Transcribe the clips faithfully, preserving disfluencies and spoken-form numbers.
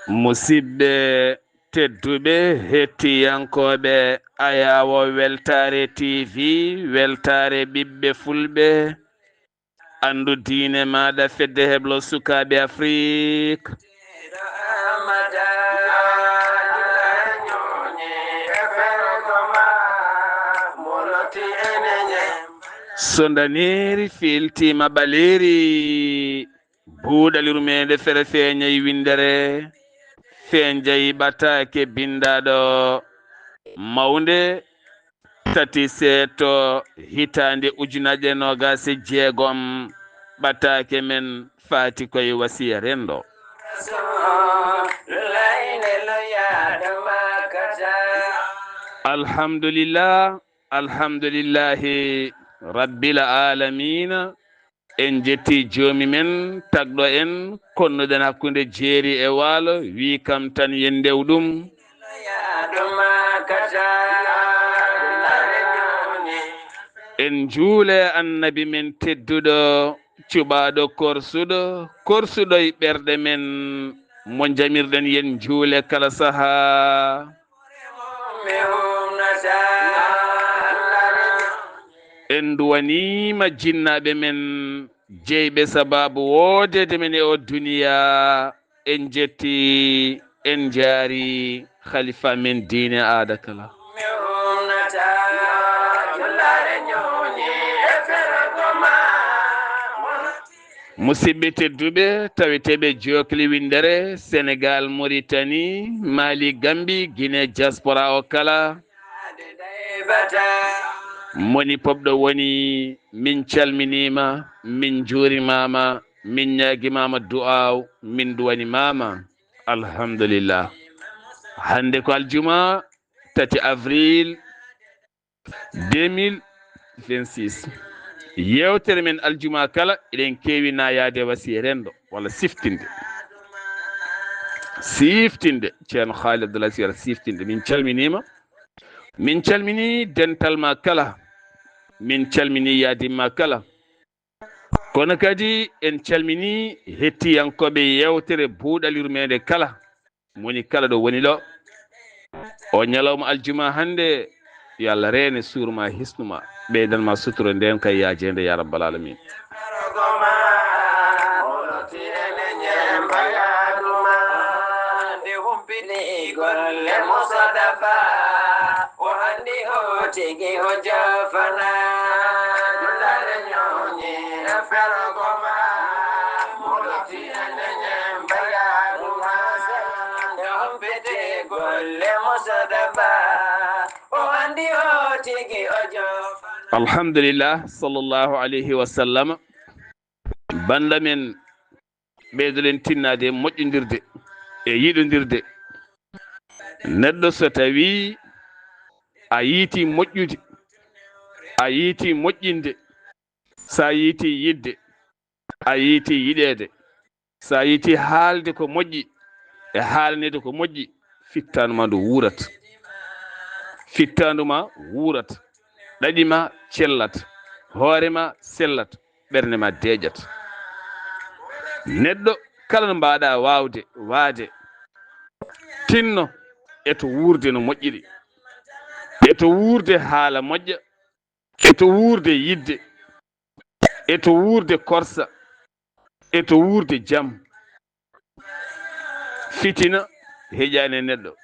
Musidɓe tedduɓe, hettiyankooɓe Ayaawo Weltaare T V, weltaare ɓiɓɓe fulɓe, anndu diine maaɗa, fedde heblo sukaaɓe Afrik. So ndaneeri fiiltiima ɓaleeri, buuɗal yurmeende fere feeñay winndere, feeñjay ɓataake binndaaɗo mawnde tati seeto hitaande ujunaaje noogaas e jeegom, ɓataake men faati koye wasiya renndo. Alhamdulillah, alhamdulillahi rabbil aalamiina. En jetti joomi men, tagɗo en, konnuɗen hakkunde jeeri e waalo, wi kam tan yen ndew ɗum. En njuule annabi men tedduɗo, cuɓaaɗo korsuɗo, korsuɗo e ɓerɗe men, mo jamirɗen yen njuule kala sahaa. En nduwaniima jinnaaɓe men, jeyɓe sabaabu woodeede men e o duniya. En jetti, en njaari khalifa men diine aada kala. Musidɓe tedduɓe, taweteeɓe jookli winndere Senegaal, Moritani, Mali, Gambi, Gine, diaspora o kala. Moni popɗo woni, min calminiima, min njuurimaama, min ñaagimaama du'aaw, min duwanimaama. Alhamdulillah. Hannde ko aljuma, tati avril deux mille vingt-six. Yeewtere men aljuma kala, eɗen keewi naayaade wasiya renndo, walla siftinde. Siftinde, Ceerno Khalid Abdoulaye Sera, siftinde. Min calminiima. Min calmini dental ma kala. Min calmini yaadin ma kala. Kono kadi en calmini hettiyankooɓe yeewtere Buuɗal Yurmeende kala. Moni kala ɗo woni ɗo. O ñalawma aljuma hannde, yo Allah reene suur ma, hisnu ma, ɓeydan ma sutura nden kay yaajeende ya rabbal alamin. Alhamdulillah, sallallahu alayhi wa sallam. Banda men, ɓeydoɗen tinnaade e moƴƴondirde e yiɗondirde. Neɗɗo so tawi a yiiti moƴƴude, a yiiti moƴƴinde, sa yiiti yidde, a yiiti yiɗeede, sa yiiti haalde ko moƴƴi e haalneede ko moƴƴi, fittaandu ma ndu wuurat. Fittaandu ma wuurat. Ɗaɗi ma cellat. Hoore ma sellat. Ɓernde ma deeƴat. Neɗɗo kala no mbaaɗa waawde, waade, tinno e to wuurde no moƴƴiri, e to wuurde haala moƴƴa, e to wuurde yidde, e to wuurde korsa, e to wuurde jam. Fitina heƴaani e neɗɗo.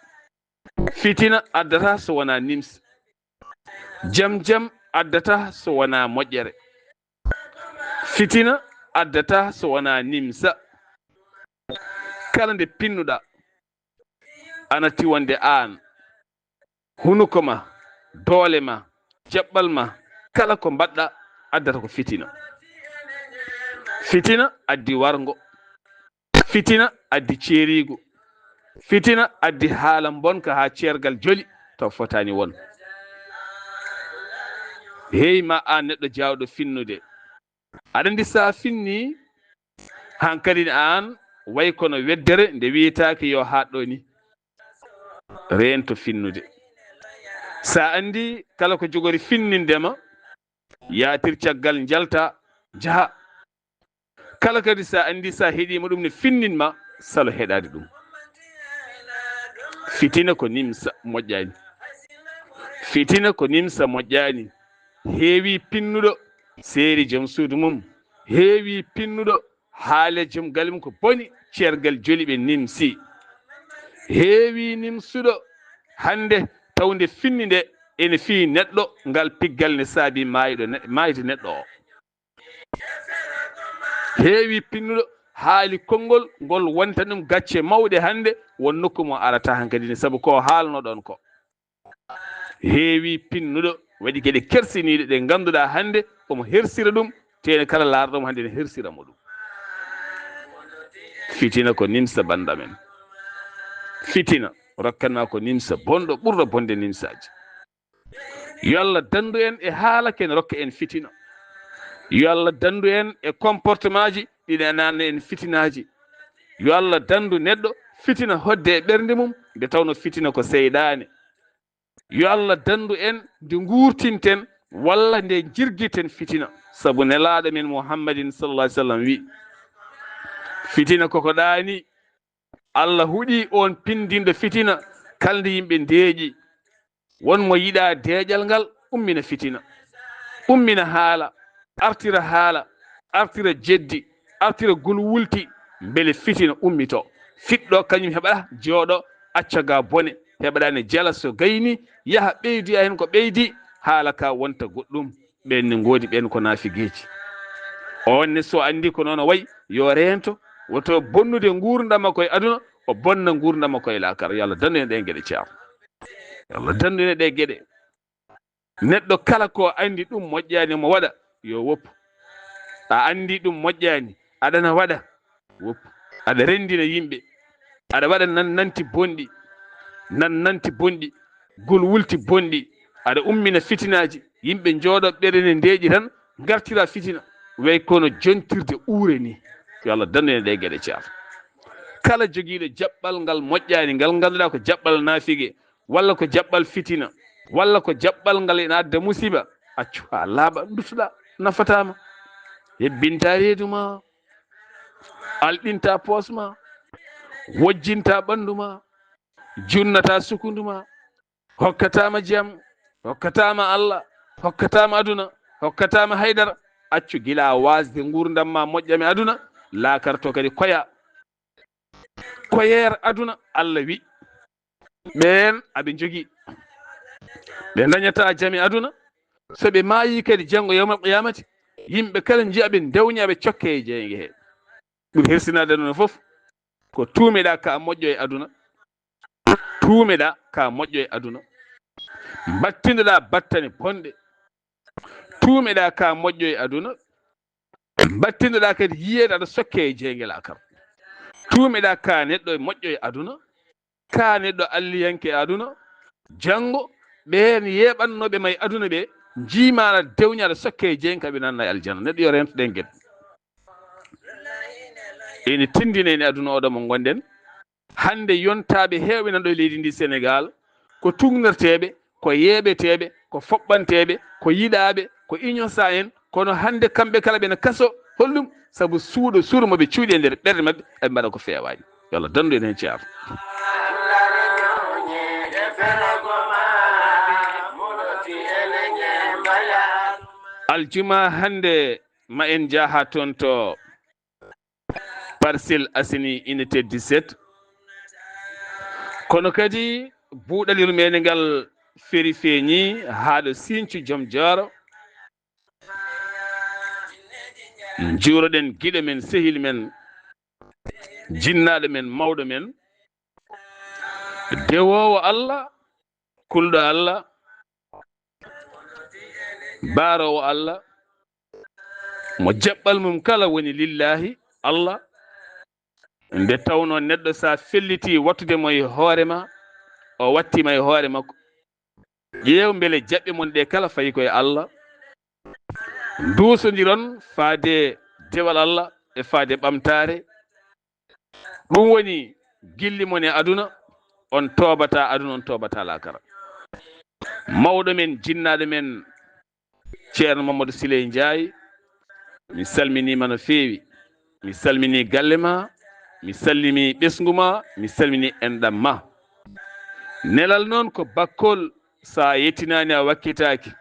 Fitina addata so wonaa nimsa. Jam jam addata so wonaa moƴƴere. Fitina addata so wonaa nimsa. Kala nde pinnuɗaa, ana tiwonde aan, hunuko ma, doole ma, jaɓɓal ma, kala ko mbaɗɗa addata ko fitina. Fitina addi warngo. Fitina addi ceeriigu. Fitina addi haala mbonka haa ceergal joli to fotaani won. Hey ma an neɗɗo jaawɗo finnude. Aɗa anndi so a finnii, hankadin an way kono weddere nde wiyetaake yo haaɗ ɗo ni. Reento finnude. So a anndi kala ko jogori finninde ma, yaatir caggal njalta, njaha. Kala kadi so a anndi so a heɗiima ɗum ne finnin ma, salo heɗaade ɗum. Fitina ko nimsa moƴƴaani. Fitina ko nimsa moƴƴaani. Heewi pinnuɗo, seeri joom suudu mum. Heewi pinnuɗo, haale joom galle mum ko boni, ceergal joli ɓe nimsi. Heewi nimsuɗo, hannde tawde finni nde ene fii neɗɗo, ngal piggal ne saabi maayɗo ne-, maayde neɗɗo o. Heewi pinnuɗo, haali konngol ngol wonta ɗum gacce mawɗe hannde, won nokku mo arata hankadi ne, sabu ko haalno ɗon ko. Heewi pinnuɗo, waɗi geɗe kersiniiɗe ɗe ngannduɗaa hannde omo hersira ɗum, teene kala laarɗo mo hannde ne hersira mo ɗum. Fitina ko nimsa bannda men. Fitina rokkan ma ko nimsa bonɗo ɓurɗo bonde nimsaaji. Yo Allah danndu en e haala ken rokka en fitina. Yo Allah danndu en e comportement ji ɗiɗi nanna en fitinaaji. Yo Allah danndu neɗɗo fitina hodde e ɓernde mum, nde tawno fitina ko seyɗaane. Yo Allah danndu en nde nguurtinten walla nde jirgiten fitina. Sabu nelaaɗo men Muhammadin sallallahu alaihi wasallam wi, fitina koko ɗaani. Allah huɗi on pindinɗo fitina, kalnde yimɓe ndeeƴi. Won mo yiɗa deeƴal ngal ummina fitina, ummina haala, artira haala, artira jeddi, artira gulwulti, mbele fitina ummito. Fiɗɗo kañum heɓa jooɗo, acca ga bone, heɓaɗa ne jala so gayni, yaha ɓeydoya hen ko ɓeydi, haala ka wonta goɗɗum. Ɓen ne ngoodi ɓen ko naafigeeji. On ne so anndi ko noon o wayi, yo reento, woto bonnude nguurndam makko e aduna, o bonna nguurndam makko e laakara. Yo Allah danndu en ɗen geɗe, ceerno. Yo Allah danndu en ɗe geɗe. Neɗɗo kala ko anndi ɗum moƴƴaani mo waɗa, yo woppu. A anndi ɗum moƴƴaani, aɗana waɗa, woppu. Aɗa renndina yimɓe, aɗa waɗa nan-, nanti bonɗi, nan-, nanti bonɗi, gulwulti bonɗi, aɗa ummina fitinaaji, yimɓe njooɗo ɓerɗe ne ndeeƴi tan, ngartira fitina, way kono jontirde uure ni. Yo Allah danndu en ɗe geɗe, ceerno. Kala jogiiɗo jaɓɓal ngal moƴƴaani, ngal ngannduɗaa ko jaɓɓal naafige, walla ko jaɓɓal fitina, walla ko jaɓɓal ngal ina adda musiba, accu haa laaɓa, nduttoɗaa, nafataama. Hebbinta reedu ma, alɗinta poos ma, wojjinta ɓanndu ma, junnata sukundu ma, hokkataama jam, hokkataama Allah, hokkataama aduna, hokkataama haydara. Accu gila a waasde nguurndam ma moƴƴam e aduna, laakarto kadi koya. Koyeer aduna, Allah wi, ɓeen aɓe njogii. Ɓe ndañata jam e aduna. So ɓe maayii kadi janngo yawmal qiyamati, yimɓe kala njiya ɓe ndewña, ɓe cokke e jeynge he. Ɓuri hersinaade aduna fof, ko tuumeɗa ka moƴƴo e aduna. Tuumeɗa ka moƴƴo e aduna. Mbattinoɗa battane bonɗe. Tuumeɗa ka moƴƴo e aduna. Mbattinoɗa kadi yiyeede aɗa sokke e jeynge laakara. Tuumeɗa ka neɗɗo e moƴƴo e aduna. Ka neɗɗo alliyanke e aduna. Janngo, ɓeen yeeɓannooɓe ma e aduna ɓe, njiima aɗa dewña aɗa sokke e jeynge ka ɓe nanna e aljanna. Neɗɗo yo reento ɗeen geɗe. Ene tinndina en e aduna oɗo mo ngonɗen. Hannde yontaaɓe heewɓe nan ɗo e leydi ndi Senegaal, ko tuugnorteeɓe, ko yeeɓeteeɓe, ko foɓɓanteeɓe, ko yiɗaaɓe, ko iñosa en, kono hannde kamɓe kala ɓe na kaso. Holɗum? Sabu suuɗo suur mo ɓe cuuɗi e nder ɓerɗe maɓɓe, eɓe mbaɗa ko feewaani. Yo Allah danndu en heen, ceerno. Aljuma hannde ma en njaha toon to Parcelles Assainies unité dix-sept. Kono kadi buuɗalirmeende ngal feri feeñi haa ɗo Sinthiou Joom Jooro. Njuuroɗen giɗo men, sehil men, jinnaaɗo men, mawɗo men, dewoowo Allah, kulɗo Allah, baaroowo Allah, mo jaɓɓal mum kala woni lillaahi Allah, nde tawnoo neɗɗo so a fellitii wattude mo e hoore ma, o wattii ma e hoore makko. Ƴeew mbele jaɓɓe mon ɗe kala fayi ko e Allah, Nduusondiron faade dewal Allah e faade ɓamtaare. Ɗum woni gilli mon e aduna, on toobata aduna, on toobata laakara. Mawɗo men, jinnaaɗo men, Ceerno Mamadou Siley Ndiaye, mi salminiima no feewi. Mi salminii galle ma, mi salminii ɓesngu ma, mi salminii enɗam ma. Nelal noon ko bakkol, so a yettinaani a wakkitaaki.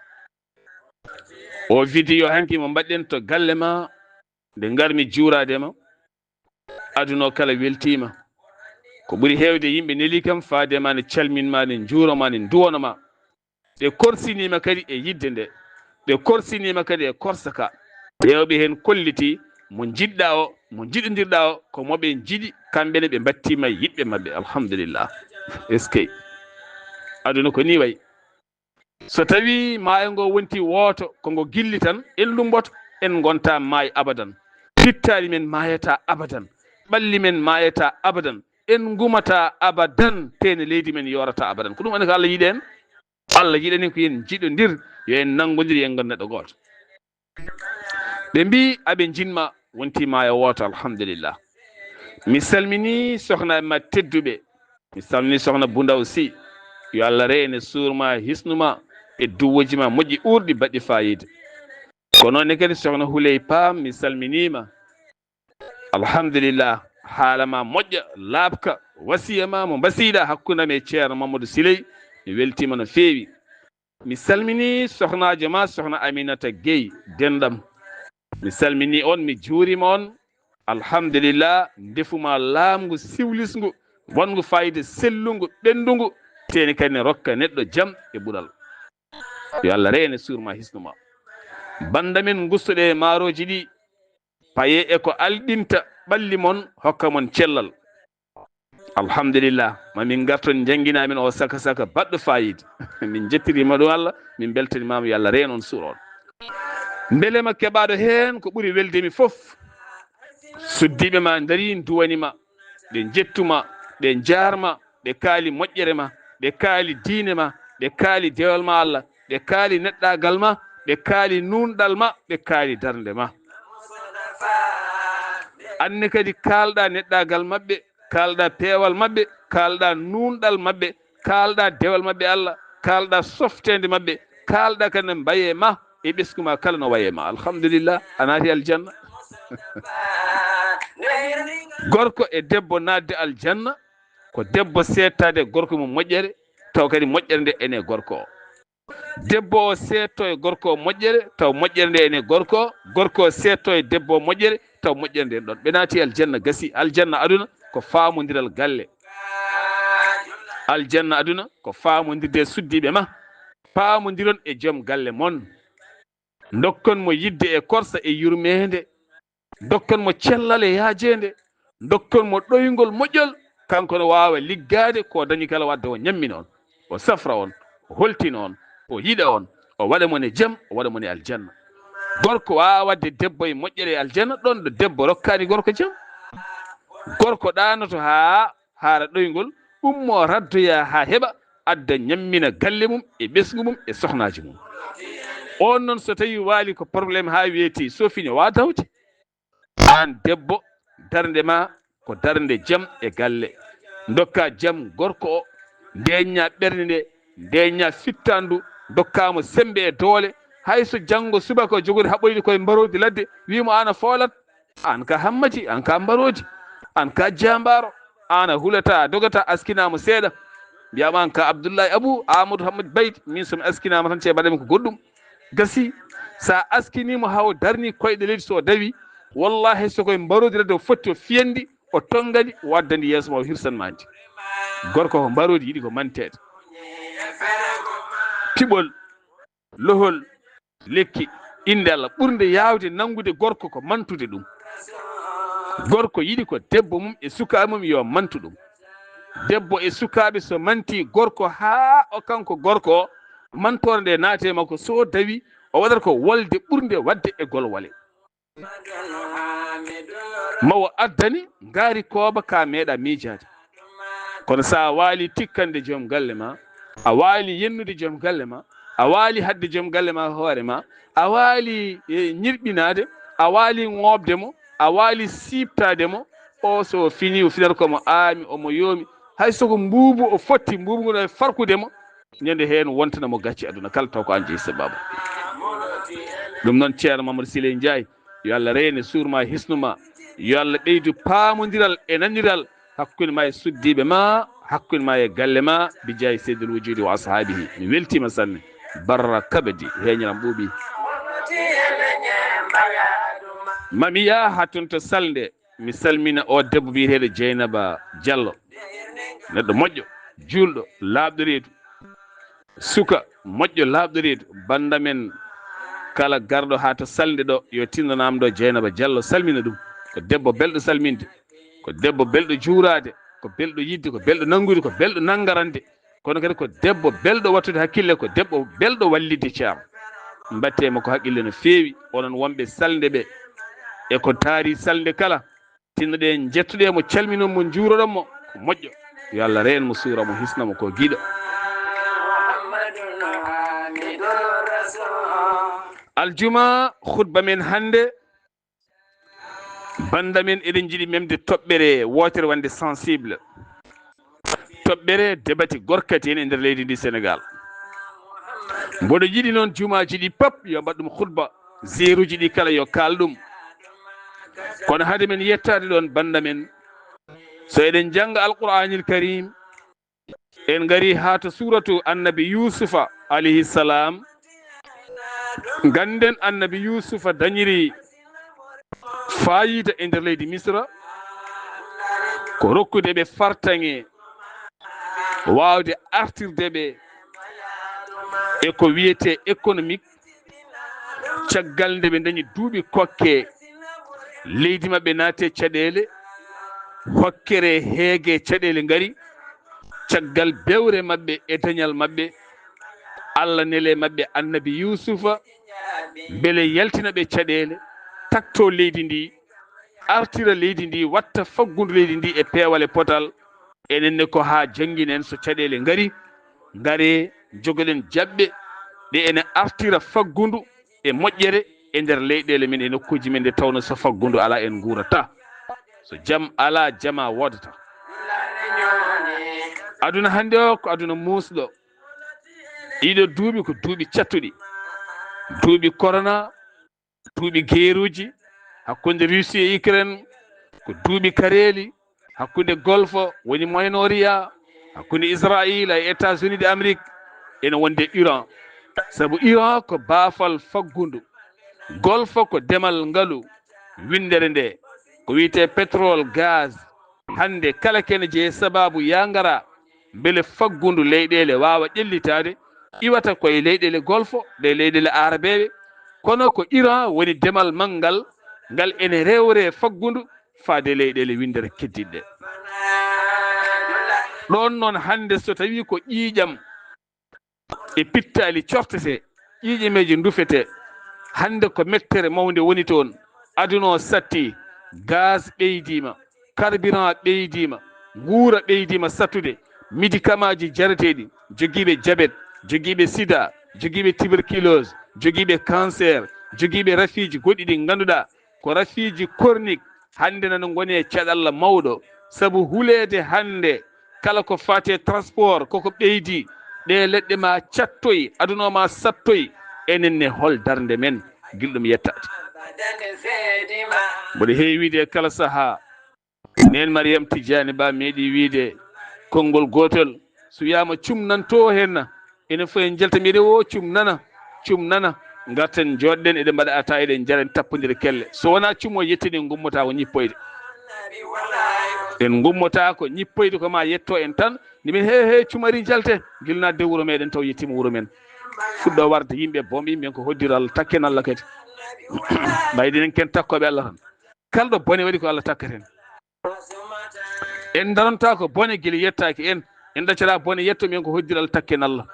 O vidéo hanki mo mbaɗɗen to galle ma, nde ngarmi juuraade ma, aduna o kala weltiima. Ko ɓuri heewde yimɓe nelii kam faade ma, ne calmin ma, ne njuuro ma, ne nduwono ma. Ɓe korsiniima kadi e yidde nde. Ɓe korsiniima kadi e korsa ka. Ƴeewɓe heen kolliti mo njiɗɗa o, mo njiɗondirɗa o, ko mo ɓe njiɗi, kamɓe ne ɓe mbattiima e yiɗɓe maɓɓe. Alhamdulillah. Eskey. Aduna ko nii wayi. So tawii maayo ngo wonti wooto, ko ngo gilli tan, en lummboto, en ngontaa maayo abadan. Pittaali men maayataa abadan. Ɓalli men maayataa abadan. En ngumataa abadan, teene leydi men yoorataa abadan. Ko ɗum woni ko Allah yiɗi en. Allah yiɗani ko yo en njiɗondir, yo en nanngondir, yo en ngon neɗɗo gooto. Ɓe mbii aɓe njinma, wonti maayo wooto, alhamdulillah. Mi salminii sohna ma tedduɓe. Mi salminii sohna Bundaw Si. Yo Allah reene suur ma, hisnu ma e duwooji ma moƴƴi uurɗi baɗɗi faayiida. Ko noon ne kadi sohna Huley Paam, mi salminiima. Alhamdulillah, haala ma moƴƴa, laaɓka, wasiya ma mo mbasiiɗa hakkunde am e Ceerno Mamadou Siley. Mi weltiima no feewi. Mi salminii sohnaajo ma, sohna Aminata Gueye, denɗam. Mi salminii on, mi juuriima on. Alhamdulillah, ndefu ma laamngu, siwlisngu, wonngu faayiida, sellungu, ɓenndungu, teeni kadi ne rokka neɗɗo jam e ɓural. Yo Allah reene suur ma, hisnu ma. Bannda men, ngustoɗe maarooji ɗi, paye e ko alɗinta ɓalli mon, hokka mon cellal. Alhamdulillah, ma min ngarton njanngina min o saka saka baɗɗo faayiida. Min njettiriima ɗum Allah, min mbeltanimaama, yo Allah reen on, suur on. Mbele ma keɓaaɗo heen ko ɓuri welde mi fof. Suddiiɓe ma ndarii, nduwani ma, ɓe njettu ma, ɓe njaar ma, ɓe kaali moƴƴere ma, ɓe kaali diine ma, ɓe kaali dewal ma Allah, ɓe kaali neɗɗaagal ma, ɓe kaali nuunɗal ma, ɓe kaali darnde ma. Anne kadi kaalɗa neɗɗaagal maɓɓe, kaalɗa peewal maɓɓe, kaalɗa nuunɗal maɓɓe, kaalɗa dewal maɓɓe Allah, kaalɗa softeende maɓɓe, kaalɗa kadi mbaye ma e ɓesngu ma kala no waye ma. Alhamdulillah, a naati aljanna. Gorko e debbo naatde aljanna, ko debbo seettaade gorko mum moƴƴere, taw kadi moƴƴere nde ene gorko o. Debbo o seetto e gorko o moƴƴere, taw moƴƴere nde ene gorko o, gorko o seetto e debbo o moƴƴere, taw moƴƴere nde ɗon. Ɓe naati aljanna, gasi. Aljanna aduna ko faamondiral galle. Aljanna aduna ko faamondirde e suddiiɓe ma. Faamondiron e joom galle mon. Ndokkon mo yidde e korsa e yurmeende. Ndokkon mo cellal e yaajeende. Ndokkon mo ɗoyngol moƴƴol. Kanko no waawa liggaade ko dañi kala, wadde o ñammina on, o safra on, o holtina on, o yiɗa on, o waɗa mon e jam, o waɗa mon e aljanna. Gorko waawaa waɗde debbo e moƴƴere e aljanna, ɗon ɗo debbo rokkaani gorko jam. Gorko ɗaanoto haa haara ɗoyngol, ummoo raddoyaa haa heɓa, adda ñammina galle mum e ɓesngu mum e sohnaaji mum. On noon so tawii waali ko problème haa weeti, so fini wa dawde. Aan debbo, darnde ma ko darnde jam e galle. Ndokkaa jam gorko o, ndeeññaa ɓernde nde, ndeeññaa fittaandu, ndokkaa mo semmbe e doole. Hay so janngo subaka o jogori haɓoyde koye mbaroodi ladde, wii mo aan a foolat, aan ka hammadi, aan ka mbaroodi, aan ka jaambaaro, aan a hulataa, a dogataa, askinaa mo seeɗa. Mbiyaa mo aan ka Abdullahi Abu Amadou Hammadi Bayti, min so mi askinaama tan, ce mbaɗa mi ko goɗɗum. Gasi, so a askinii mo haa o darnii koyɗe leydi, so o dawi, wallahi so koye mbaroodi ladde o fotti, o fiyanndi, o tonngani, o addani yeeso ma, o hirsan ma ndi. Gorko ko mbaroodi yiɗi ko manteede. Piɓol, lohol, lekki, innde Allah, ɓurnde yaawde nanngude gorko ko mantude ɗum. Gorko yiɗi ko debbo mum e sukaaɓe mum yo mantu ɗum. Debbo e sukaaɓe so manti gorko haa o kanko gorko o, mantoore nde naate makko, so dawi, o waɗata ko wolde ɓurnde waɗde e golwale. Ma o addani ngaari kooba ka meeɗa miijaade. Kono so a waali tikkande joom galle ma, a waali yennude joom galle ma, A waali haɗde joom galle ma hoore ma. A waali, e, ñirɓinaade. A waali ŋooɓde mo. A waali siiɓtaade mo. O so o fini, o finata ko mo aami, omo yoomi. Hay so ko mbuubu o fotti, mbuubu ngu no e farkude mo. Ñande heen wontana mo gacce aduna kala taw ko aan jeyi sabaabu. Ɗum noon, Ceerno Mamadou Siley Ndiaye, yo Allah reene suur ma, hisnu ma. Yo Allah ɓeydu paamondiral e naniral hakkunde ma e suddiiɓe ma, hakkunde ma e galle ma, bi jaahi Seydil Wujudi wa ashaabihi. Mi weltiima sanne. Barra kabadi, heeñiram ɓuuɓi. Mami yaa haa toon to Salnde. Mi salmina o debbo biyeteeɗo Jeynaba Diallo. Neɗɗo moƴƴo, juulɗo, laaɓɗo reedu. Suka moƴƴo, laaɓɗo reedu. Bannda men kala garɗo haa to Salnde ɗo, yo tinno naamndo Jeynaba Diallo, salmina ɗum. Ko debbo belɗo salminde, ko debbo belɗo juuraade, ko belɗo yiɗde, ko belɗo nanngude, ko belɗo nanngarande. Kono kadi ko debbo belɗo wattude hakkille, ko debbo belɗo wallitde, Ceerno. Mbaɗtee mo ko haqqille no feewi, onon wonɓe Salnde ɓe, e ko taari Salnde kala. Tinnoɗen, njettoɗen mo, calminon mo, njuuroɗon mo. Ko moƴƴo. Yo Allah reen mo, suura mo, hisna mo, ko giɗo. Aljuma, khutba men hannde, bannda men, eɗen njiɗi memde toɓɓere wootere wonde sensible. Toɓɓere debati gorkati en e nder leydi ndi Senegal. Mboɗo yiɗi noon jumaaji ɗi pap yo mbaɗ ɗum khutba, ziiruuji ɗi kala yo kaal ɗum. Kono hade men yettaade ɗoon, bannda men, so eɗen njannga Alqur'aanil Kariim, en ngarii haa to suuratu Annabi Yuusufa alayhi salaam. Ngannden Annabi Yuusufa dañiri faayiida e nder leydi Misra, ko rokkude ɓe fartaŋŋe, waawde artirde ɓe e ko wiyetee économique. Caggal nde ɓe ndañi duuɓi kokke, leydi maɓɓe naati e caɗeele, hokkere heege caɗeele ngari. Caggal bewre maɓɓe e dañal maɓɓe, Allah neli e maɓɓe Annabi Yuusufa, mbele yaltina ɓe caɗeele, taktoo leydi ndi, artira leydi ndi, watta faggundu leydi ndi e peewal e potal. Enen ne, ko haa jannginen, so caɗeele ngari, ngaree, njogoɗen jaɓɓe ɗe ene artira faggundu e moƴƴere e nder leyɗeele men, e nokkuuji men, nde tawnoo so faggundu alaa, en nguurataa. So jam alaa, jamaa woodataa. Aduna hannde o ko aduna muusɗo. Ɗiɗo duuɓi ko duuɓi cattuɗi, duuɓi korona, duuɓi geeruuji hakkunde Russie e Ukraine, ko duuɓi kareeli hakkunde Golfo, woni Moyen-Orient, hakkunde Israayiila e États-Unis d'Amérique, ene wonde Iran. Sabu Iran ko baafal faggundu, Golfo ko demal ngalu winndere nde, ko wiyetee pétrole, gaz. Hannde kala kene jeyi sabaabu yaa ngara, mbele faggundu leyɗeele waawa ƴellitaade, iwata ko e leyɗeele Golfo, ɗe leyɗeele Aarabeeɓe. Kono ko Iran woni demal manngal ngal ene rewre faggundu faade leyɗeele winndere keddiiɗe. Ɗoon noon, hannde so tawii ko ƴiiƴam e pittaali cortete, ƴiiƴameeje ndufete. Hannde ko mettere mawnde woni toon. Aduna o satti, gaz ɓeydiima, carburant ɓeydiima, nguura ɓeydiima sattude, médicamentji jareteeɗi, jogiiɓe jabet, jogiiɓe sida, jogiiɓe tuberculose, jogiiɓe cancer, jogiiɓe rafiiji goɗɗi ɗi ngannduɗaa ko rafiiji chronique. Hannde nana ngoni e caɗalla mawɗo, sabu huleede hannde kala ko faati e transport koko ɓeydi, ɗe leɗɗe ma cattoy, aduna o ma sattoy. Enen ne, hol darnde men gila ɗum yettaade? Mboɗo heewi wiide e kala sahaa, neen Mariam Tijjaani Ba meeɗi wiide konngol gootol, so wiyaama cum nan to heen, enen fof en njalta, mbiyen o cum nana, cum nana, ngarten njooɗɗen, eɗen mbaɗa ataa, eɗen njara, en tappondira kelle. So wonaa cum o yettini, en ngummotaako ñippoyde. En ngummotaako ñippoyde, ko ma yetto en tan, ni min he he cum ari njalte, gila naatde wuro meɗen taw yettiima wuro men. Fuɗɗo warde yimɓe, boom yimɓe, ko hoddiro Allah, takken Allah kadi. Mbaydi enen ken takkooɓe Allah tan. Kala ɗo bone waɗi ko Allah takkata en. En darontaa ko bone gila yettaaki en. En ɗaccataa bone yetto men, ko hoddiro Allah, takken Allah.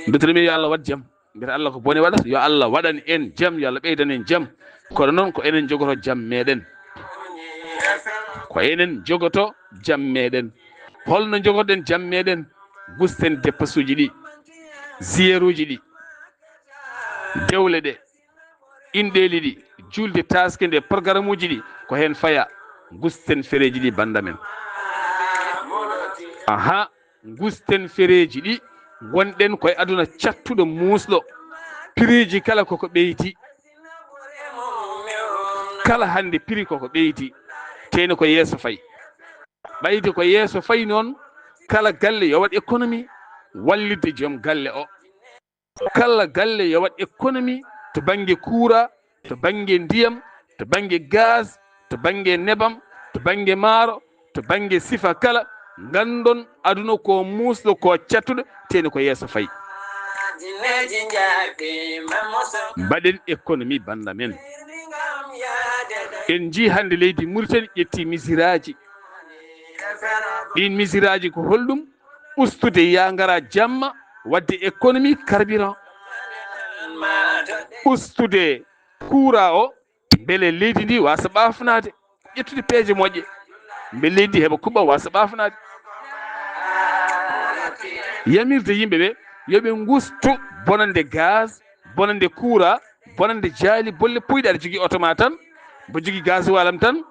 Mbetata min yo Allah waɗ jam. Mbiyata Allah ko bone waɗata, yo Allah waɗan en jam, yo Allah ɓeydan en jam. Kono noon ko enen njogoto jam meɗen. Ko enen njogoto jam meɗen. Holno njogoɗen jam meɗen? Gusten dépensuuji ɗi. Ziyeruuji ɗi, dewle ɗe, inɗeeli ɗi, julde taaske nde, programuuji ɗi, ko heen faya. Ngusten fereeji ɗi, bannda men. Aha, ngusten fereeji ɗi, ngonɗen koye aduna cattuɗo, muusɗo. Piriiji kala koko ɓeydii. Kala hannde piri koko ɓeydii. Teyni ko yeeso fayi. Ɓayde ko yeeso fayi noon, kala galle yo waɗ économie wallitde joom galle o. Kala galle yo waɗ économie to bannge kuura, to bannge ndiyam, to bannge gaz, to bannge nebam, to bannge maaro, to bannge sifa kala. Nganndon aduna ko muusɗo, ko cattuɗo, teyni ko yeeso fayi. Mbaɗen économie, bannda men. En njii hannde leydi Muritani ƴetti misiraaji. Ɗiin misiraaji ko holɗum? Ustude yaa ngara jamma, waɗde économie carburant. Ustude kuura o, mbele leydi ndi wasa ɓaafnaade. Ƴettude peeje moƴƴe, mbele leydi ndi heɓa kuɓɓam, wasa ɓaafnaade. Yamirde yimɓe ɓe, yo ɓe ngustu bonande gaz, bonande kuura, bonande jaali bolle puyɗe. Aɗa jogii oto ma tan, mbo jogii gasoil am tan.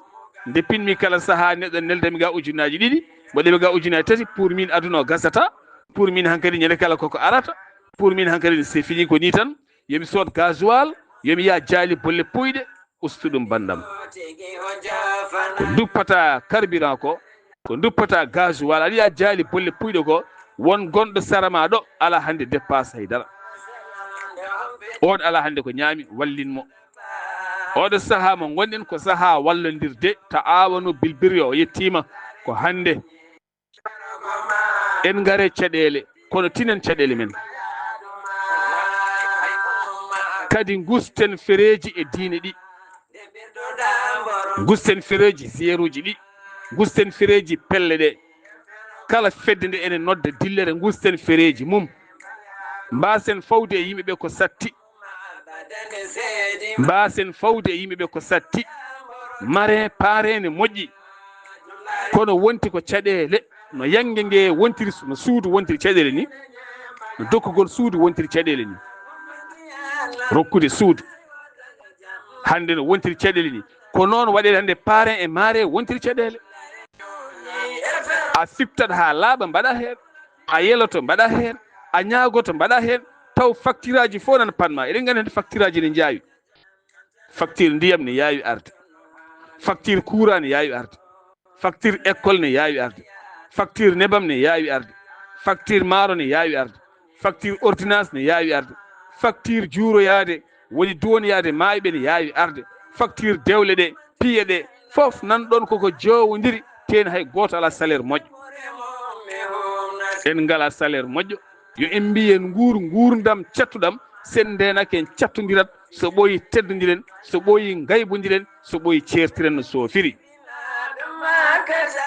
Nde pinmi kala sahaa neɗɗo neldami ga ujunnaaji ɗiɗi, mbo ɗeɓe ga ujunnaaji tati, pour min aduna o gasata, pour min hankadi ñande kala koko arata, pour min hankadi c'est fini, ko ni tan. Yo mi sood gasoil, yo mi yaha jaali bolle puyɗe, ustu ɗum banndam. Ko duppata carburant ko, ko duppata gasoil, aɗa yiya jaali bolle puyɗe ko, won gonɗo sara ma ɗo, ala hannde dépasse haydara. On ala hannde ko ñaami, wallin mo. Oɗo sahaa mo ngonɗen ko sahaa wallondirde, ta'awanu bil birri, o yettiima ko hannde. En ngare caɗeele, kono tinen caɗeele men. Kadi ngusten fereeji e diine ɗi. Ngusten fereeji ziyeruuji ɗi. Ngusten fereeji pelle ɗe. Kala fedde nde ene nodda dillere, ngusten fereeji mum. Mbaasen fawde e yimɓe ɓe ko satti. Mbaasen fawde e yimɓe ɓe ko satti. Mare, paare ne moƴƴi. Kono wonti ko caɗeele, no yannge nge wontiri, no suudu wontiri caɗeele ni, no dokkugol suudu wontiri caɗeele ni. Rokkude suudu hannde no wontiri caɗeele ni, ko noon waɗeede hannde paare e mare wontiri caɗeele. A siftat haa laaɓa, mbaɗa heen. A yeloto, mbaɗa heen. A ñaagoto, mbaɗa heen. Taw facturaaji fof nana panma. Eɗen nganndi hannde facturaaji ne njaawi. Facture ndiyam ne yaawi arde. Facture courant ne yaawi arde. Facture école ne yaawi arde. Facture nebam ne yaawi arde. Facture maaro ne yaawi arde. Facture ordonnance ne yaawi arde. Facture juuroyaade, woni duwoniyaade maayɓe, ne yaawi arde. Facture dewle ɗe, piye ɗe, fof nan ɗon koko jowondiri, teen hay gooto alaa salaire moƴƴo. En ngalaa salaire moƴƴo. Yo en mbiyen nguur, nguurndam cattuɗam, sen ndeenake en cattondirat, so ɓooyi teddondiren, so ɓooyi ngaybondiren, so ɓooyi ceertiren no soofiri.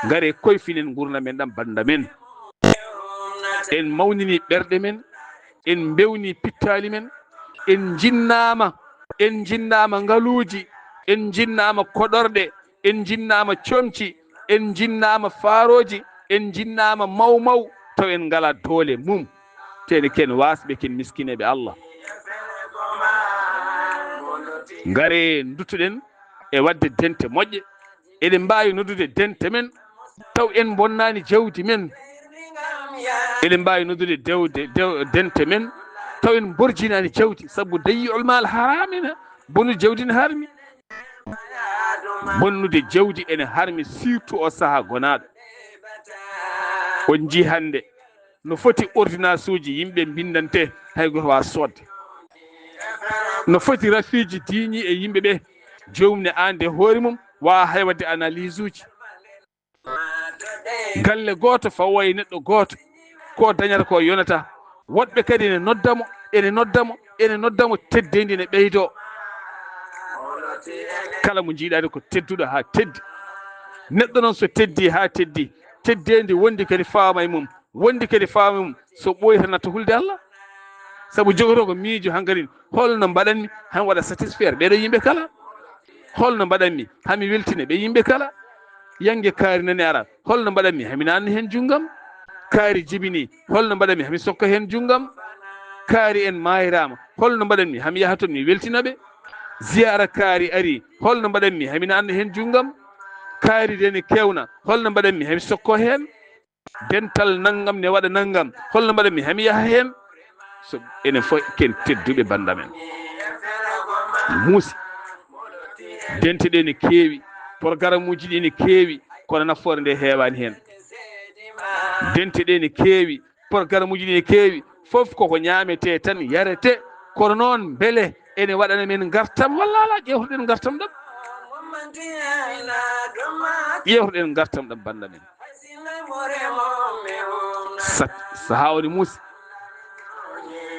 Ngare koyfinen nguurndam men ɗam, bannda men. En mawnini ɓerɗe men, en mbewni pittaali men, en njinnaama, en njinnaama ngaluuji, en njinnaama koɗorɗe, en njinnaama comci, en njinnaama faarooji, en njinnaama mawmaw, taw en ngalaa doole mum. Tene ken waasɓe, ken miskineeɓe Allah. Ngare nduttuɗen e waɗde dente moƴƴe. Eɗen mbaawi noddude dente men, taw en mbonnaani jawdi men. Eɗen mbaawi noddude dewde, dew-, dente men, taw en mborjinaani jawdi, sabu dayyi'ul maal haraam ina, bonu jawdi ne harmi. Bonnude jawdi ene harmi, surtout o sahaa gonaaɗo. On njii hannde no foti ordonnance uji yimɓe mbinndante, hay gooto waawa soodde. No foti rafiiji diiñi e yimɓe ɓe, joomum ne aan de hoore mum waawa hay waɗde analyse uji. Galle gooto fawo e neɗɗo gooto, ko dañata ko yonata. Woɗɓe kadi ene nodda mo, ene nodda mo, ene nodda mo, teddeendi ene ɓeydoo. Kala mo njiiɗaade ko tedduɗo haa teddi. Neɗɗo noon so teddi haa teddi, teddeendi wondi kadi faama e mum, wondi kadi faama e mum, so ɓooyi tan natta hulde Allah. Sabu jogotoo ko miijo hankadi, holno mbaɗanmi haa mi waɗa satisfaire ɓeeɗo yimɓe kala? Holno mbaɗanmi haa mi weltina ɓe yimɓe kala? Yannge kaari nani ara, holno mbaɗanmi haa mi naatna heen junngam? Kaari jibini, holno mbaɗanmi haa mi sokka heen junngam? Kaari en maayraama, holno mbaɗanmi hami yaha toon mi weltina ɓe? Ziyaara kaari arii, holno mbaɗanmi hami naatna heen juutngam? Kaari de ne keewna, holno mbaɗanmi hami sokko heen? Dental nanngam ne waɗa nanngam, holno mbaɗanmi hami yaha heen? So enen fof ken tedduɓe banndamen. Muusi. Dente ɗe ne keewi, porogaramuuji ɗi ne keewi, kono nafoore nde heewaani heen. Dente ɗe ne keewi, porogaramuuji ɗi ne keewi, fof koko ñaametee tan, yaretee. Kono noon, mbele ene waɗana men ngartam walla alaa? Ƴeewtoɗen ngartam ɗam. Ƴeewtoɗen ngartam ɗam, bannda men. Sa-, sahaa o ne muusi.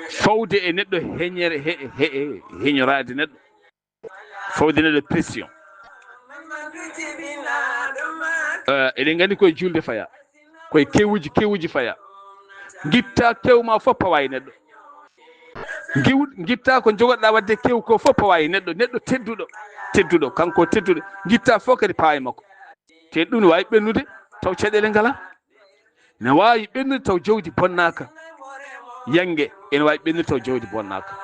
Fawde e neɗɗo heñere, he-, he-, heñoraade neɗɗo. Fawde neɗɗo pression. Eh, eɗen nganndi koye juulde faya, koye kewuuji, kewuuji faya. Ngitta kew ma fof pawa e neɗɗo. Ngiw-, ngitta ko njogoɗa waɗde kew ko fof pawa e neɗɗo, neɗɗo tedduɗo, tedduɗo, kanko tedduɗo. Ngitta fof kadi pawa e makko. Te ɗum ne waawi ɓennude taw caɗeele ngalaa. Ne waawi ɓennude taw jawdi bonnaaka. Yannge ene waawi ɓennude taw jawdi bonnaaka.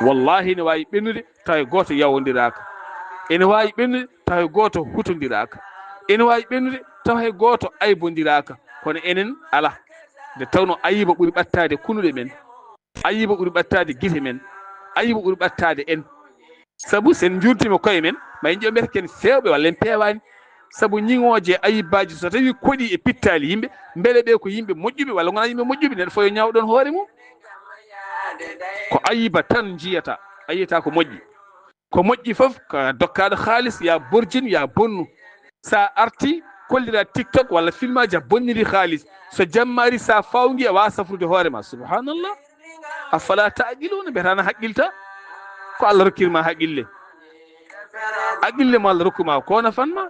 Wallaahi ne waawi ɓennude taw hay gooto yawondiraaka. Ene waawi ɓennude taw hay gooto hutondiraaka. Ene waawi ɓennude taw hay gooto aybondiraaka. Kono enen alaa. Nde tawnoo ayiba ɓuri ɓattaade kunuɗe men. Ayiba ɓuri ɓattaade gite men. Ayiba ɓuri ɓattaade en. Sabu so en njuurtiima koye men, ma en ƴeew mbiyata ken feewɓe walla en peewaani. Sabu ñiŋooje e ayibbaaji so tawii koɗii e pittaali yimɓe, mbele ɓe ko yimɓe moƴƴuɓe walla ngonaa yimɓe moƴƴuɓe? Neɗɗo fof yo ñaaw ɗoon hoore mum. Ko ayiba tan njiyata, a yiyata ko moƴƴi. Ko moƴƴi fof ko dokkaaɗo haalis, ya borjin, ya bonnu. Sa arti, kollira TikTok walla filmaaji a bonniri haalis. So jamma ari, sa fawngi, a waawa safrude hoore ma. Subhanallah. Afala taaqiluuna, mbiyata na haqqilta? Ko Allah rokkir ma haqqille. Haqqille mo Allah rokku ma ko nafan ma.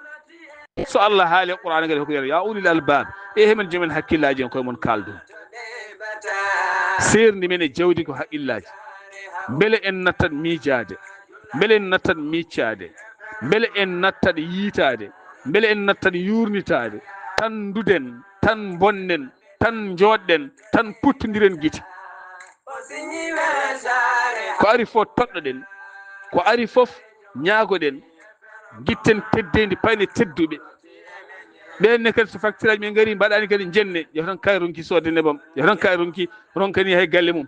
So Allah haali e Qur'aana kadi, hokku, "Ya ulil albab, e hemen jomen hakkillaaji en koye mon kaaldu." Seerndi men e jawdi ko haqqillaaji. Mbele en nattat miijaade? Mbele en nattat miijaade? Mbele en nattat yiitaade? Mbele en nattat yuurnitaade? Tan nduɗen, tan mbonnen, tan njooɗɗen, tan puttondiren gite. Ko ari fof toɗɗoɗen, ko ari fof ñaagoɗen, ngitten teddeendi payne tedduɓe. Ɓeen ne kadi so facture aji men ngari mbaɗaani kadi njenne, yo tan kaari ronki soodde nebam, yo tan kaari ronki ronkani hay galle mum.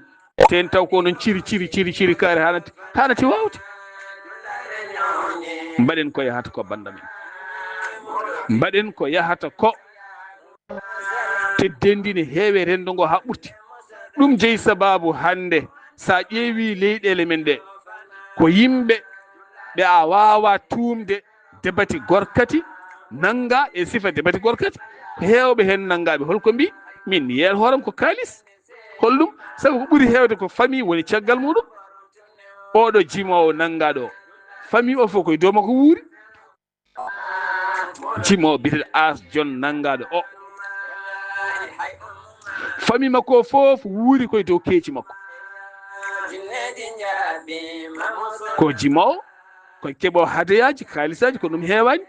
Teen taw ko onon ciri, ciri, ciri, ciri kaari hanati, hanati waawde. Mbaɗen ko yahata ko bannda men. Mbaɗen ko yahata ko. Teddeendi ne heewe renndo ngo haa ɓurti. Ɗum jeyi sabaabu hannde, so a ƴeewi leyɗeele men ɗe, ko yimɓe ɓe a waawa tuumde debati gorkati nannga e sifa debati gorkati. Ko heewɓe heen nanngaaɓe, holko mbi? Min mi yeeyat hooram ko kaalis. Holɗum? Sabu ko ɓuri heewde ko famille woni caggal muɗum. Oɗo jimoowo nanngaaɗo o, famille o fof koye dow makko wuuri. Jimoowo biyeteeɗo As Jon nanngaaɗo o, famille makko o fof wuuri koye dow keeci makko. Ko jimoowo, ko keɓoowo hadayaaji, kaalisaaji, ko ɗum heewaani.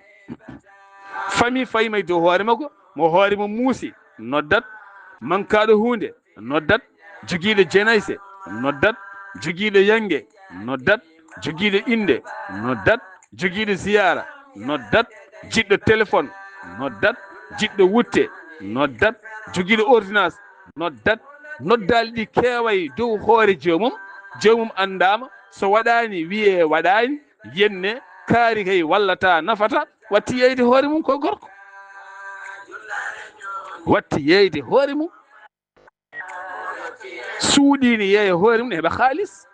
Famille fayma e dow hoore makko, mo hoore mum muusi, noddat, mankaaɗo huunde, noddat, jogiiɗo jenayse, noddat, jogiiɗo yannge, noddat, jogiiɗo innde, noddat, jogiiɗo ziyaara, noddat, jiɗɗo téléphone, noddat, jiɗɗo wutte, noddat, jogiiɗo ordonnance, noddat, noddaali ɗi keeway dow hoore joomum, joomum anndaama, so waɗaani wiyee waɗaani, yenne, kaari kay wallata, nafata, watti yeeyde hoore mum ko gorko. Watti yeeyde hoore mum. Suuɗiini yeeya hoore mum, ne heɓa haalis.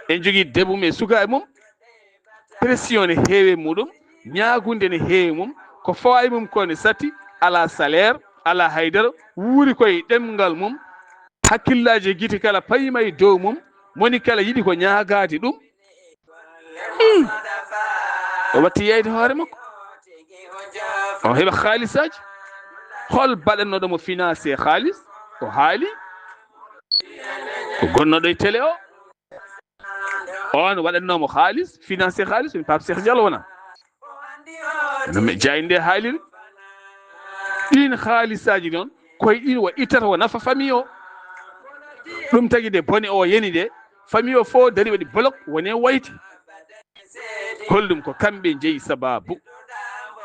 En jogii debbo mum e sukaaɓe mum. Pression ne heewi e muɗum, ñaagunde ne heewi mum. Ko fawa e mum ko ne satti, alaa salaire, alaa haydara, wuuri koye ɗemngal mum. Hakkillaaji e gite kala payima e dow mum. Moni kala yiɗi ko ñaagaade ɗum. Hmm. O watti yeeyde hoore makko. O heɓa haalisaaji. Hol baɗannooɗo mo financé haalis? O haali. Ko gonnooɗo e télé o. On waɗannoo mo haalis, financé haalis, woni Pape Cheikh Diallo wona. No mi jayde haaliri. Ɗiin haalisaaji noon, koye ɗiin o ittata o nafa famille o. Ɗum tagi nde bone o yani nde, famille o fof dari waɗi bloc, woni e woyde. Holɗum? Ko kamɓe njeyi sababu.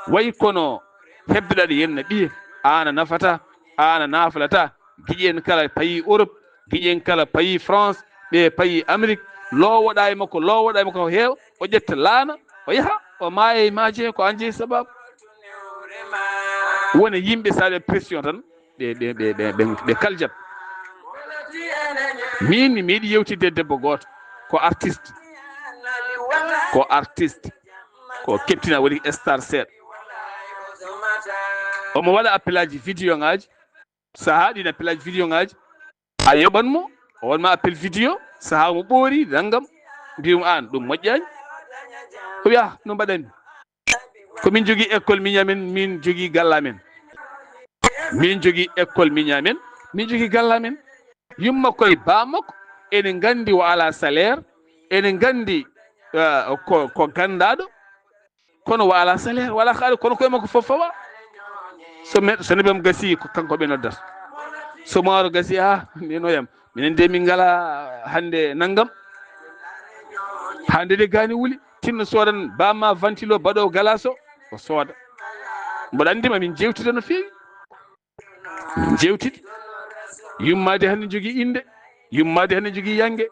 Way kono hebdoɗaa ɗe yenna ɓiye, aan a nafataa, aan a naflataa. Giƴen kala payi Europe, giƴen kala payi France, ɓe payi Amérique, loowoɗaa e makko, loowoɗaa e makko ko heewa, o ƴetta laana, o yaha, o maaya e maaje, ko aan jeyi sababu. Wona yimɓe, so a waɗi pression tan, ɓe, ɓe, ɓe, ɓe, ɓe, ɓe kaljat. Min, mi meeɗi yewtidde e debbo gooto, ko artiste, ko artiste, ko keptina, woni star seeɗa. Omo waɗa appelaaji vidéo ŋaaji, sahaa ɗin appelaaji vidéo ŋaaji, a yoɓan mo, o waɗ ma appel vidéo, sahaa mo ɓoori, nanngam, mbi'um aan, ɗum moƴƴaani. O wi'a, "Ah, no mbaɗanmi? Ko min jogii école miñi amen, min jogii galle amen. Min jogii école miñi amen, min jogii galle amen." Yumma ko e baa makko, ene nganndi o alaa salaire, ene nganndi, eh, ko, ko ganndaaɗo, kono o alaa salaire, o alaa haali, kono koye makko fof fawa. So me-, so nebam gasi, ko kanko ɓe noddata. So maaro gasi, "Ah, nenoyam, minen de min ngalaa hannde nanngam." Hannde de gaani wuli, tinno soodan baa ma ventilo baɗo galas o, o sooda. Mboɗo anndi ma min jeewtida no feewi. Min jeewtida. Yummaade hannde jogii innde, yummaade hannde jogii yannge.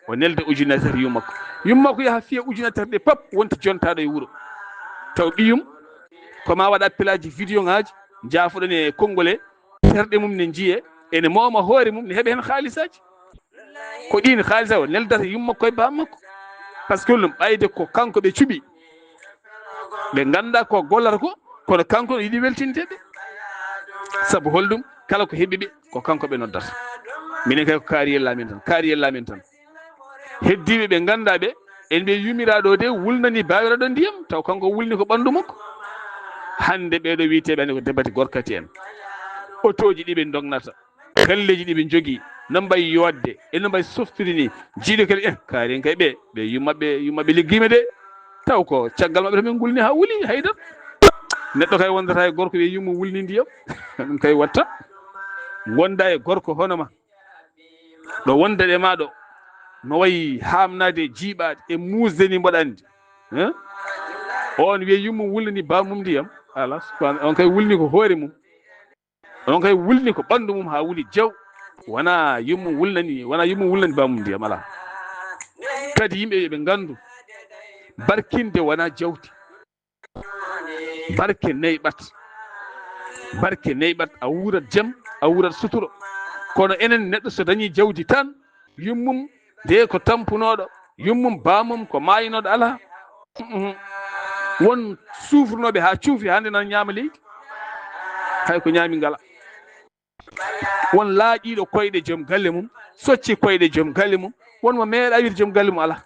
O nelda ujunnatere yumma ko. Yumma ko yaha fiya ujunnatere ɗe pap, wonti jontaaɗo e wuro. Taw ɓiyum, ko ma waɗa appelaaji vidéo ŋaaji, njaafoɗon e konngol he, terɗe mum ne njiye, ene mooma hoore mum, ne heɓa heen haalisaaji. Ko ɗiin haalisa o neldata yumma ko e baa makko. Parce que ɗum ɓayde ko kanko ɓe cuɓi. Ɓe nganndaa ko gollata ko, kono kanko no yiɗi weltinde ɓe. Sabu holɗum? Kala ko heɓi ɓe, ko kanko ɓe noddata. Minen kay ko kaari yella amen tan, kaari yella amen tan. Heddiiɓe ɓe nganndaa ɓe, en ɓe yumiraaɗo de wulnani baawiraaɗo ndiyam, taw kanko wulni ko ɓanndu makko. Hannde ɓeeɗo wiyeteeɓe hannde ko debati gorkati en. Otooji ɗi ɓe ndognata, galleeji ɗi ɓe njogii, no mbayi yootde, e no mbayi softude ni. Jiiɗo kadi, eh, kaari en kay ɓe, ɓe yummaɓe, yummaɓe liggiima de. Taw ko caggal maɓɓe to min ngulni haa wuli, haydara. Neɗɗo kay wondata e gorko wiye yumma wulni ndiyam. Ɗum kay watta. Wonda e gorko hono ma. Ɗo wonda e ma ɗo. No wayi haamnaade e jiiɓaade e muusde ni mboɗa anndi. Eh? On wiye yumma wulni baamum ndiyam. Ala, subhana, on kay wulni ko hoore mum. Onon kay wulni ko ɓanndu mum haa wuli jaw. Wona yumma wulnani, wona yumma wulnani baamum ndiyam, alaa. Kadi yimɓe yo ɓe nganndu barkinde wona jawdi. Barke neyɓat. Barke neyɓat, a wuurat jam, a wuurat suturo. Kono enen neɗɗo so dañii jawdi tan, yummum de ko tampunooɗo, yummum baamum ko maaynooɗo, alaa. Mhm. Won suufrunooɓe haa cuufi, hannde nan ñaama leydi. Hay ko ñaami ngala. Won laaƴiiɗo koyɗe joom galle mum, socci koyɗe joom galle mum, won mo meeɗa wiide joom galle mum alaa.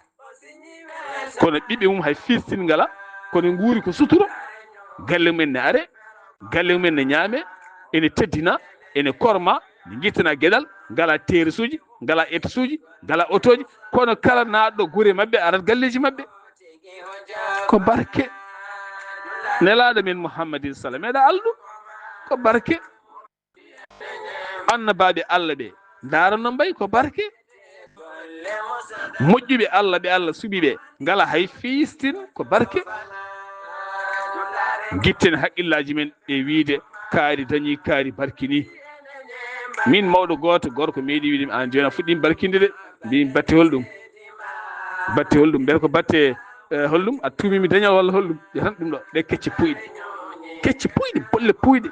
Kono ɓiɓɓe mum hay fiistin ngala, kono nguuri ko suturo. Galle mum en ne are, galle mum en ne ñaame, ene teddina, ene korma, ne ngittana geɗal, ngala terasuuji, ngala etasuuji, ngala otooji, kono kala naatɗo gure maɓɓe arat galleeji maɓɓe. Ko barke. Nelaaɗo men Muhammadin sala meeɗa alɗu. Ko barke. Annabaaɓe Allah ɓe, ndaara no mbayi, ko barke. Moƴƴuɓe Allah ɓe Allah suɓi ɓe, ngala hay fiistin, ko barke. Ngitten haqqillaaji men e wiide kaari dañi, kaari barkini. Min mawɗo gooto gorko meeɗi wiide mi, "Aan jooni a fuɗɗiima barkinde de." Mbiimi, "Batte holɗum? Batte holɗum? Mbele ko batte, eh, holɗum? A tuumii mi dañal walla holɗum?" Ɓe tan ɗum ɗo, ɓe kecce puyɗe. Kecce puyɗe, bolle puyɗe.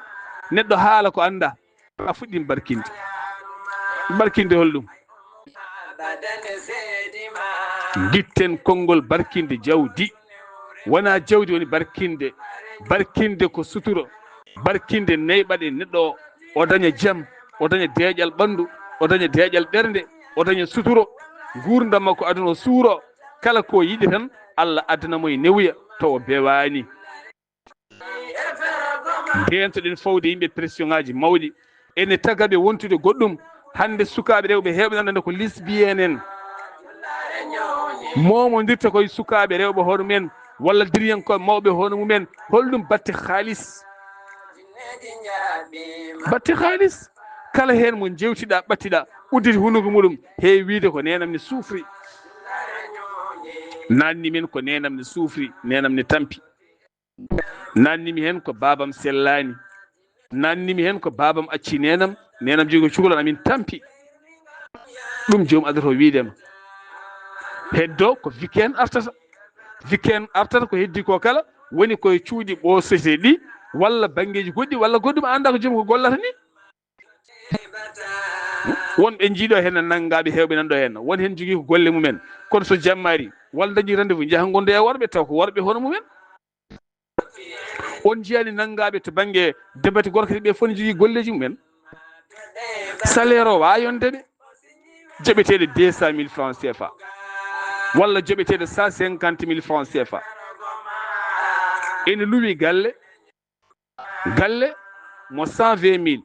Neɗɗo haala ko anndaa. A fuɗɗiima barkinde. Barkinde holɗum? Ngitten konngol barkinde jawdi. Wona jawdi woni barkinde. Barkinde ko suturo. Barkinde neyɓat e neɗɗo o, o daña jam, o daña deeƴal ɓanndu, o daña deeƴal ɓernde, o daña suturo. Nguurndam makko aduna o suuro. Kala ko yiɗi tan, Allah addana mo e newuya, taw o bewaani. Ndeentoɗen fawde yimɓe pression ŋaaji mawɗi. Ene tagaɓe wontude goɗɗum. Hannde sukaaɓe rewɓe heewɓe nanande ko lesbienne en. Moomondirta koye sukaaɓe rewɓe hono mumen, walla diriyankooɓe mawɓe hono mumen. Holɗum batte haalis? Batte haalis. Kala heen mo njewtiɗaa, ɓattiɗaa, Udditi hunuko muɗum, heewi wiide ko neenam ne suufri. Naanni min ko neenam ne suufri, neenam ne tampi. Naanni mi heen ko baabam sellaani. Naanni mi heen ko baabam acci neenam, neenam jogi ko cukalon amin tampi. Ɗum joom adata o wiide ma. Heddo ko weekend artata. Weekend artata ko heddi ko kala woni koye cuuɗi ɓoosete ɗi, walla banngeeji goɗɗi, walla goɗɗum a anndaa ko joom ko gollata ni. Won ɓe njiiɗo heen nanngaaɓe heewɓe nan ɗo heen. Won heen jogii ko golle mumen. Kono so jammaari, walla dañi rendez-vous, njaha ngondoya e worɓe, taw ko worɓe hono mumen. On njiyaani nanngaaɓe to bannge debati gorko ɓe fof ne jogii golleeji mumen. Salaire o waawaa yonde ɓe. Joɓeteeɗo deux cent mille francs C F A. Walla joɓeteeɗo cent cinquante mille francs C F A. Ene luwi galle. Galle mo cent vingt mille,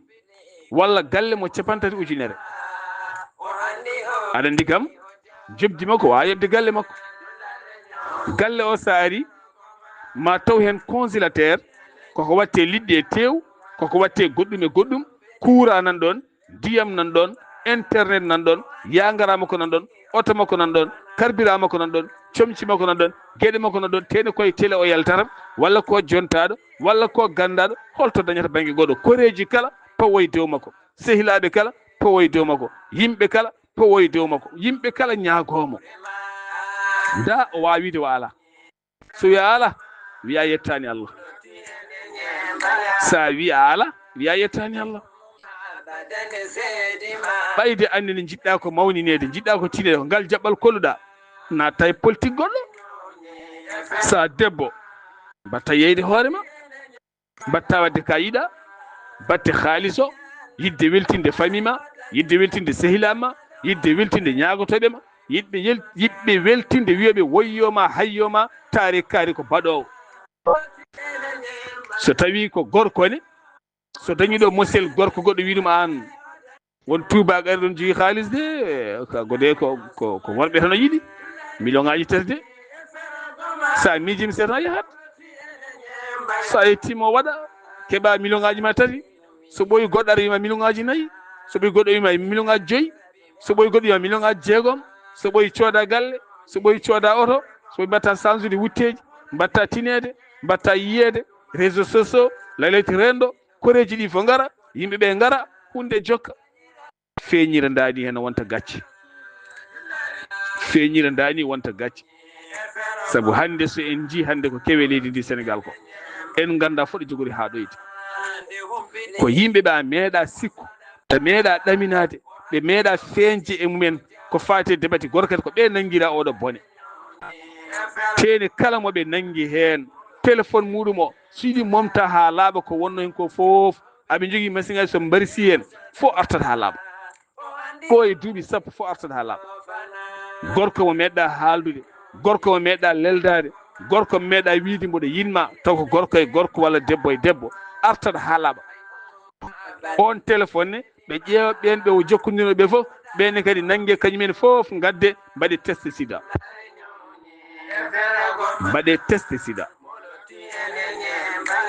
walla galle mo capantati ujunere. Aɗa anndi kam, jobdi makko waawaa yoɓde galle makko. Galle o so ari, ma taw heen congélateur, koko waɗte liɗɗi e teew, koko waɗte goɗɗum e goɗɗum, courant nan ɗoon, ndiyam nan ɗoon, internet nan ɗoon, yaangara makko nan ɗoon, oto makko nan ɗoon, carburant makko nan ɗoon, comci makko nan ɗoon, geɗe makko nan ɗoon, tene koye télé o yaltata, walla ko jontaaɗo, walla ko ganndaaɗo, holto dañata bannge goɗɗo. Koreeji kala pawoye dow makko, sehilaaɓe kala pawoye dow makko, yimɓe kala pawoye dow makko, yimɓe kala ñaagoo mo. Ndaa o waawi wiide o alaa. So wiya alaa, wiya yettaani Allah. So a wiya alaa, wiya yettaani Allah. Ɓayde anndi ne njiɗɗa ko mawnineede, njiɗɗa ko tiineede, ko ngal jaɓɓal kolluɗa, natta e politique goɗɗo. So a debbo, mbatta yeyde hoore ma, mbatta waɗde ka yiɗa, batte haalis o, yiɗde weltinde famille ma, yiɗde weltinde sehilaa ma, yiɗde weltinde ñaagotooɓe ma, yiɗɓe yel-, yiɗɓe weltinde wiyooɓe woyyoo ma, hayyoo ma, taari kaari ko baɗoowo. So tawii ko gorko ne, so dañi ɗo mosel gorko goɗɗo wii ɗum aan, won tuubaaɓe ari ɗoon jogii haalis de, ka gode ko, ko, ko worɓe tan o yiɗi, million ŋaaji tati de. So a miijii mi seetan a yahat. So a yettiima o waɗa, keɓa million ŋaaji ma tati. So ɓooyi goɗɗo ara wiima million ŋaaji nayi. So ɓooyi goɗɗo wiima million ŋaaji joyi. So ɓooyi goɗɗo wiima million ŋaaji jeegom. So ɓooyi cooda galle. So ɓooyi cooda oto. So ɓooyi mbatta sansude wutteeji. Mbatta tineede. Mbatta yiyeede. Réseaux sociaux. Laylayti renndo. Koreeji ɗi fof ngara. Yimɓe ɓe ngara. Huunde jokka. Feeñira ndaani heen wonta gacce. Feeñira ndaani wonta gacce. Sabu hannde so en njii hannde ko kewe leydi ndi Senegaal ko. En nganndaa fof ɗo jogori haa ɗoyde. Ko yimɓe ɓe a meeɗa sikku, ɓe meeɗa ɗaminaade, ɓe meeɗa feeñde e mumen ko faati e debati gorko ko ɓe nanngira oɗo bone. Teene kala mo ɓe nanngi heen, téléphone muɗum o, so yiɗi momta haa laaɓa ko wonno heen ko fof, aɓe njogii masiŋaaji so mbarsi heen, fof artat haa laaɓa. Ɓooye duuɓi sappo fof artat haa laaɓa. Gorko mo meeɗɗa haaldude, gorko mo meeɗɗa leldaade, gorko mo meeɗa wiide mboɗo yiɗma, taw ko gorko e gorko walla debbo e debbo, artat haa laaɓa. On téléphone ne, ɓe ƴeewa ɓeen ɓe o jokkondirno ɓe fof, ɓeen ne kadi nannge kañumen fof ngadde mbaɗe test sida. Mbaɗe test sida.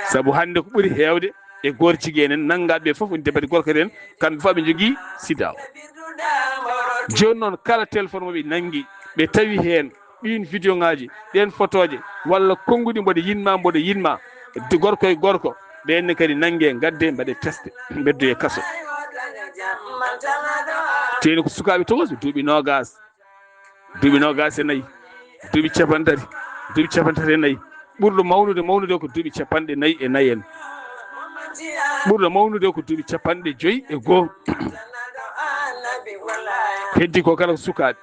Sabu hannde ko ɓuri heewde e gorjigi enen nanngaɓe fof woni debati gorko en, kamɓe fof ɓe njogii sida o. Jooni noon kala téléphone mo ɓe nanngi, ɓe tawi heen ɗiin vidéo ŋaaji, ɗeen photoje, walla konnguɗi mboɗo yiɗma, mboɗo yiɗma, de gorko e gorko, ɓeen ne kadi nannge, ngadde, mbaɗe test, mbeddoye kaso. Teeni ko sukaaɓe tokosi, duuɓi noogas, duuɓi noogas e nayi, duuɓi capanɗe tati, duuɓi capanɗe tati e nayi. Ɓurɗo mawnude, mawnude ko duuɓi capanɗe nayi e nayi en. Ɓurɗo mawnude ko duuɓi capanɗe joyi e goo. Heddi ko kala ko sukaaɓe.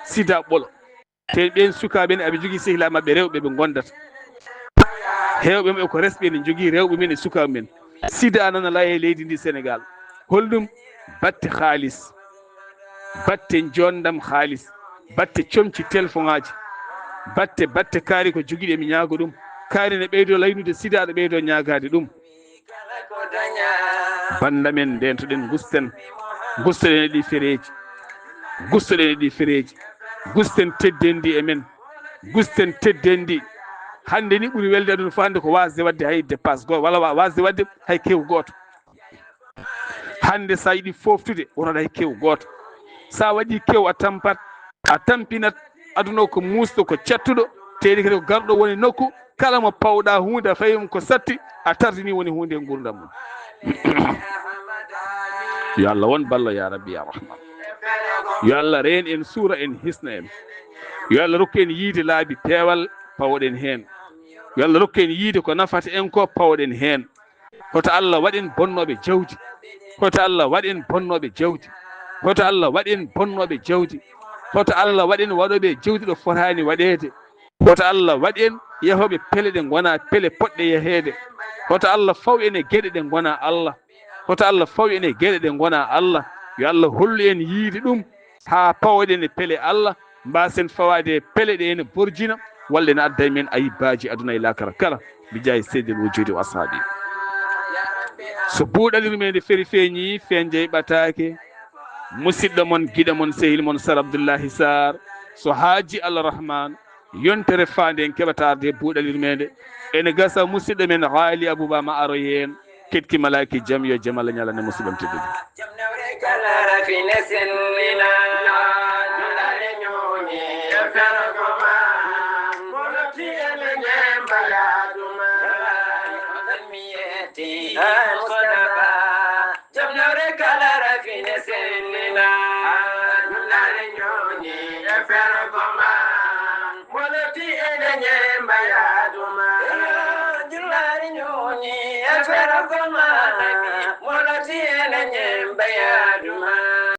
Sida ɓolo. Te ɓeen sukaaɓe ne, aɓe njogii sehilaaɓe maɓɓe rewɓe ɓe ngondata. Heewɓe maɓɓe ko resɓe ne njogii rewɓe men e sukaaɓe men. Sida nana laya e leydi ndi Senegaal. Holɗum? Batte haalis, batte njonndam haalis, batte comci telefoŋaaji, batte, batte kaari ko jogiiɗo, emi ñaago ɗum. Kaari ne ɓeydo laynude sida, aɗa ɓeydo ñaagaade ɗum. Bannda men, ndeentoɗen, ngusten, ngustoɗen e ɗi fereeji, ngustoɗen e ɗi fereeji, ngusten teddendi e men, ngusten teddendi. Hannde ni ɓuri welde aduna fof hannde ko waasde waɗde hay dépasse gooto, walla wa-, waasde waɗde hay kew gooto. Hannde so a yiɗi fooftude, wonata hay kew gooto. Sa waɗi kew a tampat, a tampinat. Aduna o ko muusɗo, ko cattuɗo, teydi kadi ko garɗo woni nokku. Kala mo pawɗa huunde a fawi mo ko satti, a tardini woni huunde e nguurndam mum. Yo Allah won ballo ya Rabbi ya Rahman. Yo Allah reen en, suura en, hisna en. Yo Allah rokku en yiide laabi peewal pawoɗen heen. Yo Allah rokku en yiide ko nafata en ko pawoɗen heen. Hoto Allah waɗen bonnooɓe jawdi. Hoto Allah waɗen bonnooɓe jawdi. Hoto Allah waɗen bonnooɓe jawdi. Hoto Allah waɗen waɗooɓe jawdi ɗo fotaani waɗeede. Hoto Allah waɗen yahooɓe pele ɗe ngonaa pele potɗe yaheede. Hoto Allah faw en e geɗe ɗe ngonaa Allah. Hoto Allah faw en e geɗe ɗe ngonaa Allah. Yo Allah hollu en yiide ɗum haa pawoɗen e pele Allah, mbaasen fawaade e pele ɗe ene borjina, walla ene adda e men ayibbaaji aduna e laakara kala. Bi jaahi seydil wujudi wa ashaabi. So buuɗalirmeende feri feeñi, feen jey ɓataake. Musidɗo mon, giɗo mon, sehil mon, Sar Abdullahi Sar. So haaji Allah Rahman, yontere faande en keɓata arde e buuɗalirmeende. Ene gasa musidɗo men Haali Abuba ma aro heen. Ketki malaaki jam, yo jam Allah ñalane musidɗo teddude. Jam nawre kala rafine sennina. Julare ñooni e fergo ma. Moloti e leñe mbayaduma. Miyeti Mustafa. Jam nawre kala rafine sennina. Julare ñooni e fergo ma. Moloti e leñe mbayaduma. Julare ñooni e fergo ma. Moloti e leñe mbayaduma.